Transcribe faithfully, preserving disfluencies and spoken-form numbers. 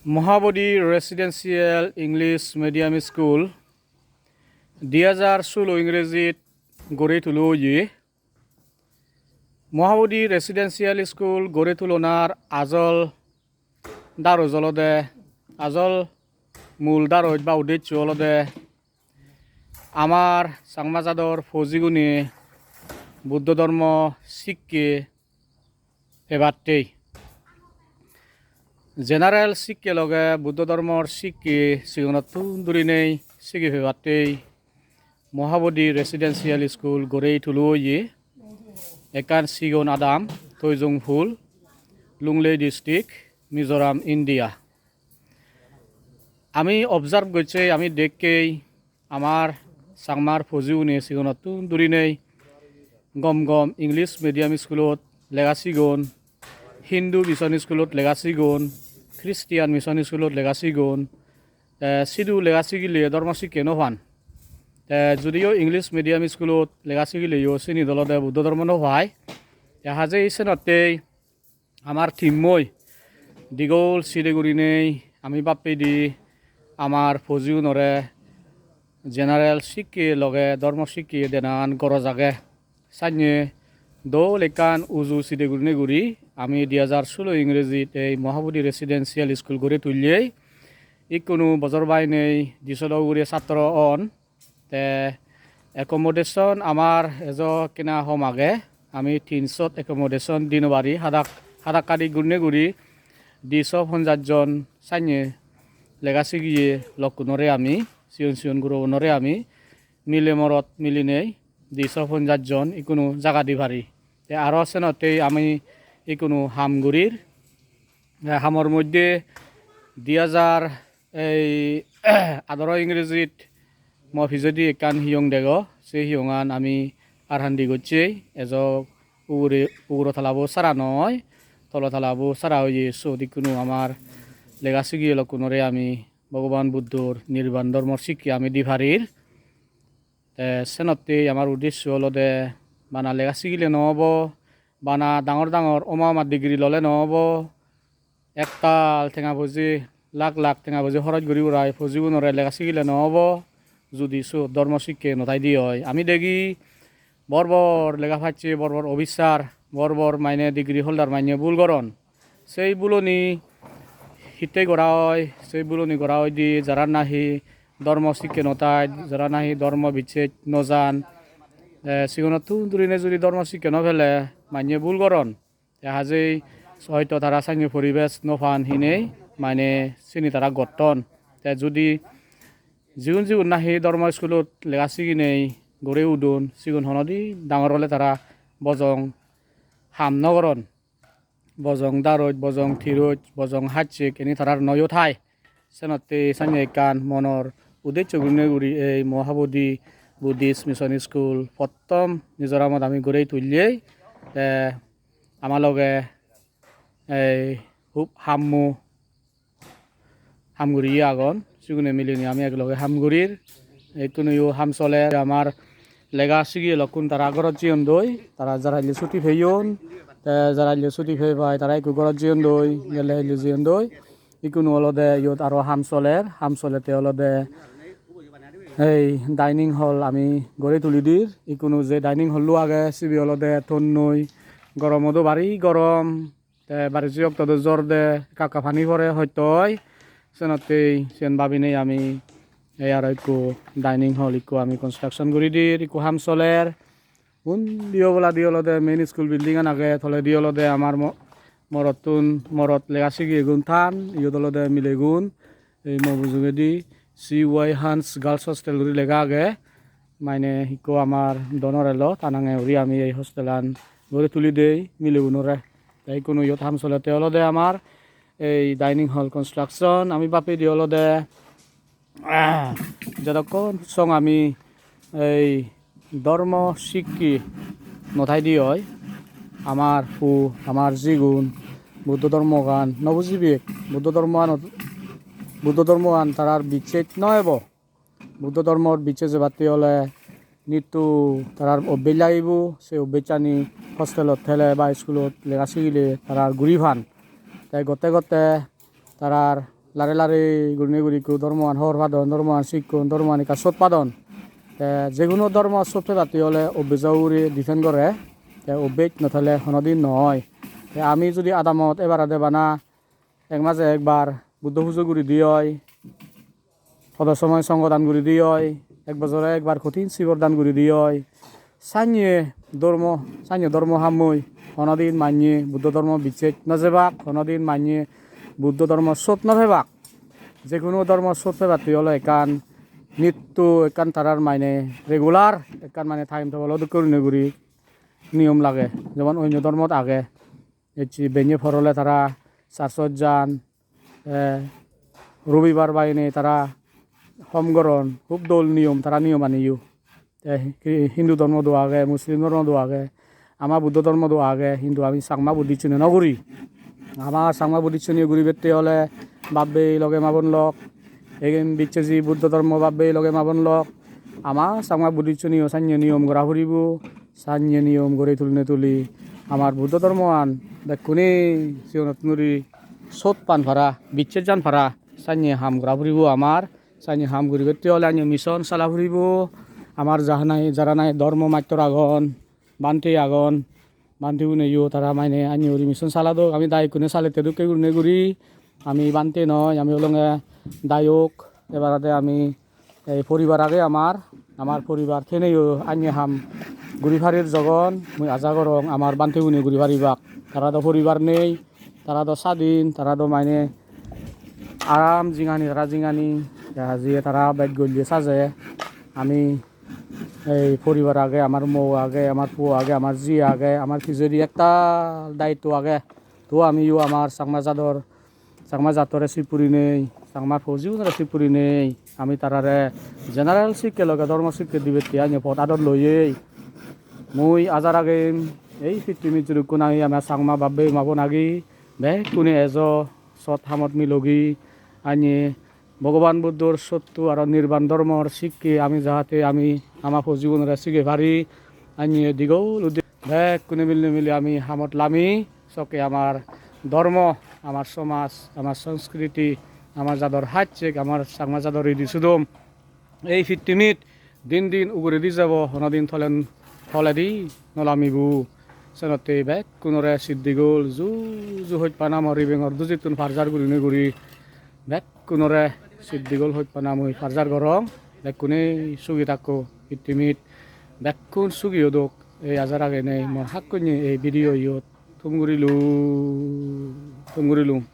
Mohabodhi Residential English Medium School di hajar sulo Ingrejit guri tulo oye. Mohabodhi Residential School guri tulonar ajol daroj olode, ajol mul daroj ba uddeccho olode amar Changma jador pojigune Buddho dhormo sikke pebattei. General sikke loge Buddho dhormor sikke sigonottun durinei sigi pebattei Mohabodhi Residential School gorei tulo oye. Ekkan sigon adam, Toijong Phul, Lunglei District, Mizoram, India. Ami observe gocchei, ami dekkei, amar Changmar pojigune sigonottun durinei gom gom English medium schoolot lega sigon, Hindu mission schoolot lega sigon, Christian mission schoolot lega sigon. Te sidu lega sigile dhormo sikke no pan. Te judiyo English medium schoolot lega sigileyo, sinit olode Buddho dhormo no pai. Te hajei senottei amar team-oi digol side gurinei ami bappedi amar pojigunore general sikke loge dhormo sikke denan goroj age. Sanye dol ekkan uju side gurinei guri ami di hajar sulo Ingrejit ei Mohabodhi Residential School guri tullei. Ikkunu bojor bainei diso do ugure satro on. Te accommodation amar ejo ekkena hom age, ami tin shot accommodation di no pari, hadak, hadak kadi gunne guri diso ponjaj jon sanye lega sigiye lokkunore ami, sigon sigon gurogunore ami mile morot milinei diso ponjaj jon ikkunu jaga di pari. Te aro senottei ami ikkunu ham gurir. Te hamor moddhe di hajar ei adoro Ingrejit mo pijedi ekkan hiyong dego, se hiyongan ami ar handi gocchei, ejo ugure, uguro talabo sara noi, tolo talabo sara oye, sot ikkunu amar lega sigiye lokkunore ami Bhogoban Buddhor nirban dhormor sikke ami di parir. Te senotte amar uddesho olode bana lega sigile no obo, bana dangor dangor oma oma degree lole no obo, ektal tenga poje, lakh lakh tenga poje horoj guri urai pojigunore lega sigile no obo, judi sot dhormo sikke no tai de oi. Ami degi bor bor lega pacche, bor bor officer, bor bor mane degree holder mane bul goron. Sei buloni hittei gora oi, sei buloni gora oide jara nahi dhormo sikke no tai, jara nahi dhormo bicchej no jan, eh, sigonottun durine judi dhormo sikke no pele mane bul goron. Te hajei hoito tara sanye poribesh no pan hinei mane sini tara gotton. Te judi jigun jigun nahi dhormo iskulot lega siginei guri udon, sigun honodin dangor ole tara bojong ham no goron. Bojong daroj, bojong tiroj, bojong hachchek eni tarar noyo thai. Senotte sanye ekkan monor uddesho gurinei guri ei Mohabodhi Buddhist Mission School pottom Mizoramot ami gurei tullei. Te ama loge ei hub hammo ham guriye agon, sigune milinei ami ek loge ham gurir. Ekkunoyo ham soler, amar lega sigiye lokkun tara gorot jeyondoi, tara jaralli suti peyon, te jaralli suti pei pai tara ekku gorot jeyondoi, gelle hille jeyondoi. Ikkunu olode iyot aro ham soler, ham solette olode ei dining hall ami guri tuli dir. Ikkunu je dining hall-lo age sibe olode tonnoi, goromodo bari gorom, te barijo okto do jor de, ekka ekka pani pore hottoi, senottei siyen babinei ami ei aro ekko dining hall ekko ami construction guri dir, ekko ham soler. Undi oboladi olode main school building an age, toledi olode amar mo-, morottun, morot lega sigiyegun tan, iyot olode milegun. Ei mo mujungedi C Y Hans Girls Hostel guri lega age. Mane ikko amar donor elo, ta nange guri ami ei hostelan guri tuli dei milegunore. Te ikkunu iyot ham solette olode amar ei dining hall construction. Ami bappedi olode, ah, jodokkon song ami ei dhormo sikke no tai de oi, amar pu, amar jigun Buddho dhormogan no bujibek, Buddho dhormoganot, Buddho dhormogan tarar bicchej no ebo. Buddho dhormor bicchej jebatte ole nitto tarar obbej lagibo, se obbejjani hostelot thele ba iskulot lega sigile tarar guri pan. Te gotte gotte tarar lare lare gurinei guri ekko dhormoan hobor padon, dhormoan sikkon, dhormoan ekka sot padon. Te je hono dhormo sot pebatte ole obbejo ugure depend gore. Te obbej no thele honodin no oi. Te ami judi adamot ebarade bana ek maje ekbar Buddho pujo guri di oi, hodo somoy songho dan guri di oi, ek bojore ekbar kothin sibor dan guri di oi, sanye dhormo, sanye dhormo hammoi honodin manye Buddho dhormo bicchej no jebak, honodin manye Buddho dhormo sot no pebak. Je hono dhormo sot pebatte ole ekkan nitto, ekkan tarar mane regular, ekkan mane time table dokke gurinei guri niyom lage. Jemon onyo dhormot age, ecche benne por ole tara church-ot jan, eh, robibar bainei tara hom goron, hub dol niyom tara niyomaniyo. Te hi-, Hindu dhormo do age, Muslim dhormo do age, ama Buddho dhormo do age, hintu ami Changma Buddhist-une no guri. Ama Changma Buddhist-une guribette ole bab bei loge ma bon lok, egen biccheji Buddho dhormo bab bei loge ma bon lok. Ama Changma Buddhist-uneyo sanye niyom gora puribo, sanye niyom guri tuline tuli amar Buddho dhormoan bekkune siyonottun guri sot pan para, bicchej jan para, sanye ham gora puribo amar. Sanye ham guribette ole anye mission sala puribo. Amar jahana, jara nahi dhormo mastor agon, bhante agon, bhante uneyo tara mane anye guri mission saladok. Ami dayokkune salette dokke gurinei guri. Ami bhante noi, ami olonge dayok. Ebarade ami ei poribar age amar, amar poribar theneyo anye ham guri parir jogon, mui aja gorong amar bhante une guri paribak. Tara do poribar nei, tara do sadin, tara do mane aram jingani, tara jingani, ja jiye tara bej golle saje. Ami ei poribar age, amar mou age, amar puo age, amar ji age, amar pijedi ektal daitto age. To amiyo amar Changma jador, Changma jattore sip purinei, Changma faujigunore sip purinei, ami tarare general sikke loge dhormo sikke dibette anye pot adot loyei. Mui aja ragem ei pittimit jidukkun agi amar Changma bab bei ma bon agi, bekkune ejo, sot hamot milogi, anye Bhogoban Buddhor sotto aro nirban dhormor sikke ami jahate ami ama faujigunore sige pari, anye digol udde bekkune mili mili ami hamot lami, sokke amar dhormo, amar somaj, amar sanskriti, amar jador hachchek, amar Changma jador ridi sudom ei pittimit din din uguredi jebo, honodin tolen, toledi no lamibo. Senotte bekkunore siddigol ju ju hojpana mo ribengor dujittun parjar gurinei guri bekkunore siddigol hojpana mui parjar gorong. Bekkune sugi takko, pittimit bekkun sugi odok, ei aja ragenei mor hakkunye ei video iyot thum gurilung, thum gurilung.